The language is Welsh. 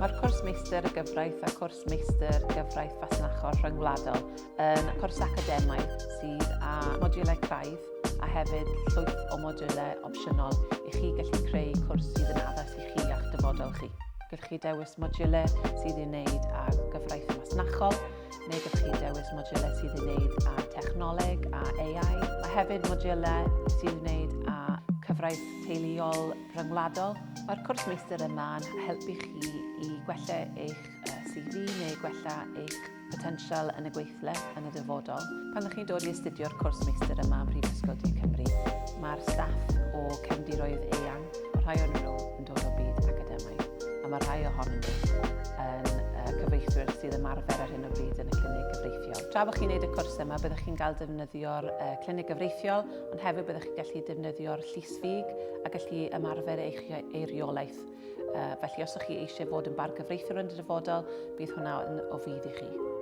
Mae'r cwrs Meistr y Gyfraith a cwrs Meistr Gyfraith Fasnachol Rhyngwladol yn cwrs academaidd sydd â modiwlau craidd a hefyd llwyth o modiwlau opsiynol i chi gallu creu cwrs sydd yn addas i chi a'ch dyfodol chi. Gallwch chi dewis modiwlau sydd i'w wneud â gyfraith masnachol, neu gallwch chi dewis modiwlau sydd i'w wneud â technoleg a AI. Mae hefyd modiwlau sydd i'w wneud â cyfraith teuluol rhyngwladol. Mae'r cwrs meistr yma yn helpu chi i gwella eich CV neu gwella eich potensial yn y gweithle yn y dyfodol. Pan ydych chi'n dod i astudio'r cwrs meistr yma ym Mhrifysgol De Cymru, mae'r staff o cefndiroedd eang, mae rhai ohonyn nhw yn dod o byd academaidd, a mae rhai ohonyn nhw yn cyfreithwyr sydd ymarfer ar hyn o bryd yn y clinig gyfreithiol. Tra bod chi'n gwneud y cwrs yma, byddwch chi'n cael defnyddio'r clinig gyfreithiol, ond hefyd byddwch chi'n gallu defnyddio'r llys ffug a gallu ymarfer eich eiriolaeth. Felly os ydych chi eisiau fod yn bargyfreithiwr yn y dyfodol, bydd hwnna yn o fudd i chi.